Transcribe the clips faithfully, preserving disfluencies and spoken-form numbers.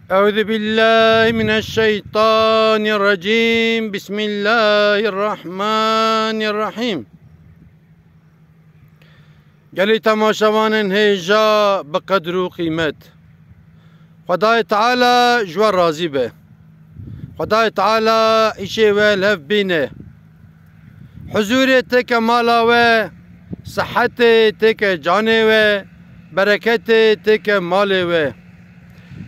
Euzu billahi mineşşeytanirracim. Bismillahirrahmanirrahim. Gelî temaşevanên hêja bi qedr û qîmet. Xwedayê Teala ji we razî be. Xwedayê Teala îşê we li hev bîne. Huzûrê têke mala we, sihetê têke canê we, bereketê têke malê we.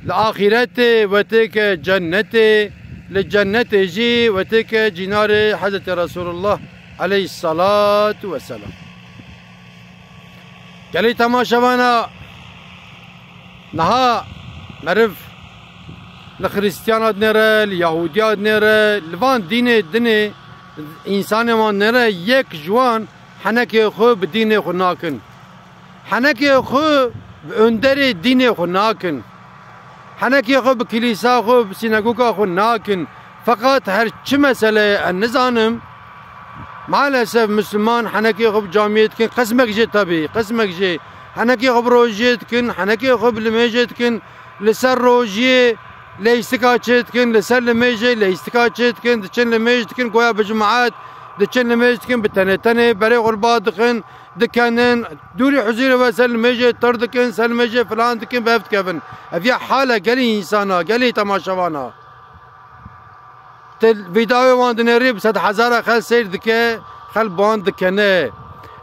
Li axîretê we têke cennetê, li cennetê jî we têke cînarê Hezretê Resulullah aleyhissalatu vesselam. Gelî temaşevana, niha meriv li Xirîstiyana dinêre, li Yahudiya dinêre, li van dînê dinê însanê wan dinêre, yek ji wan henekê xwe bi dînê xwe nakin. Henekê xwe bi önderê dînê xwe nakin. Henekê xwe bi kilîsa xwe, bi sînegoga xwe nakin. Feqat her çi meseleyê ez nizanim, maalesef Misliman henekê xwe bi camiyê dikin, qismek jê tebî, qismek jê henekê xwe bi rojiyê dikin, henekê xwe bi limêjê dikin, li ser rojiyê leyistika çê dikin, li ser limêjê leyistika çê dikin, diçin limêj dikin, goya bi cemaet diçin limêj dikin, bi tenê tenê berê xwe li ba dixin, dikenin, dûrî huzûrê ve ser limêjê tir dikin, ser limêjê filan dikin, bi hev dikevin. Ev ya hale gelî însana, gelî temaşevana. Te vîdawê wan dinêrî, bi sed hezara xel seyr dike, xel bi wan dikene.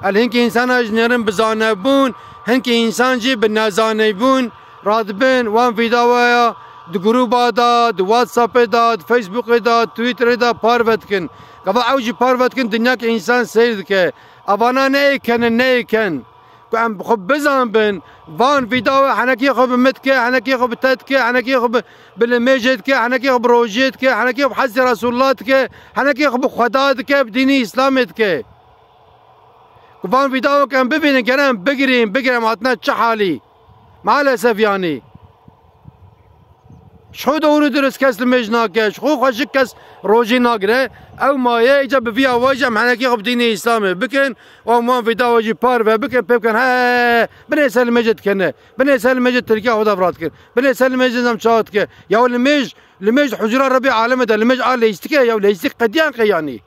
El hinkî însana jî nêrin bi zanebûn, hinkî însan jî bi nezaneybûn radibin, wan vîdawaya di grûba de, di WhatsAppê de, di Facebookê de, di Twitterê de parve dikin. Gava ew jî parve dikin, dinyake însan seyr dike. Evana neyê kenin, neyê ken. Ku em xwe bizanbin, van vîdawe henekê xwe bi min dike, henekê xwe bi te dike, henekê xwe bi, bi limêjê dike, henekê xwe bi rojiyê dike, henekê xwe bi hezî Resulullah dike, henekê xwe bi Xweda dike, bi dînî Îslamê dike. Ku van vîdawe ku em bibînin, gere em bigirîn, bigire em hatine çi halî. Maalesef yanî. Ji xwe doğru dirist kes limêj nake, ji xwe xweşik kes rojî nagire. Ew maye îca bi vî awayî jî em henekî xwe bi dînê Îslamê bikin û em wan vîdawe jî parve bikin, pê bikin, he, binê ser limêjê dikene, binê ser limêjê tirkiya xwe de vira dikin, binê ser limêjê zam çawa dike. Ya limêj, limêj huzura Rebê alemê de, limêj a leyîstike, ya leyîstik qediyan qeyanî.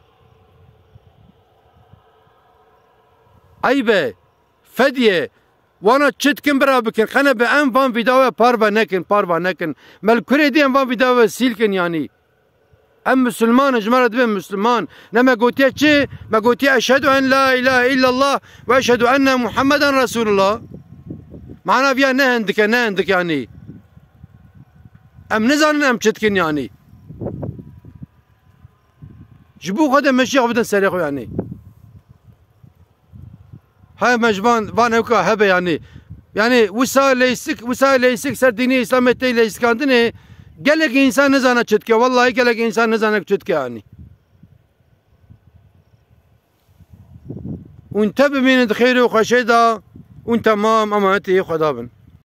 Eyb e. Fedye, wana çi dikin bira bikin. Qene bi em van vîdawe parve nekin, parva nekin. Me li kurê dî em van vîdawe sîl kin yanî. Em misilman in, ji me re dibe misilman. Ne me gotiye çi? Me gotiye eşhedü en la ilahe illallah ve eşhedü enne Muhammeden Resulullah. Mana viya ne hindik e, ne hindik yanî. Em nizanin em çi dikin yanî. Ji bo xwe de meşiya xwe bidin serê xwe yanî. He, me ji van, van ewka hebe yanî. Yanî wisa leyîstik, wisa leyîstik ser dînê Îslamê tê leyîstikandinê gelek însan nizane çi dike. Wellahî gelek însan nizane çi dike yanî. Hûn te bimînin di xêr û xweşê de, hûn temam emanetê Xweda bin.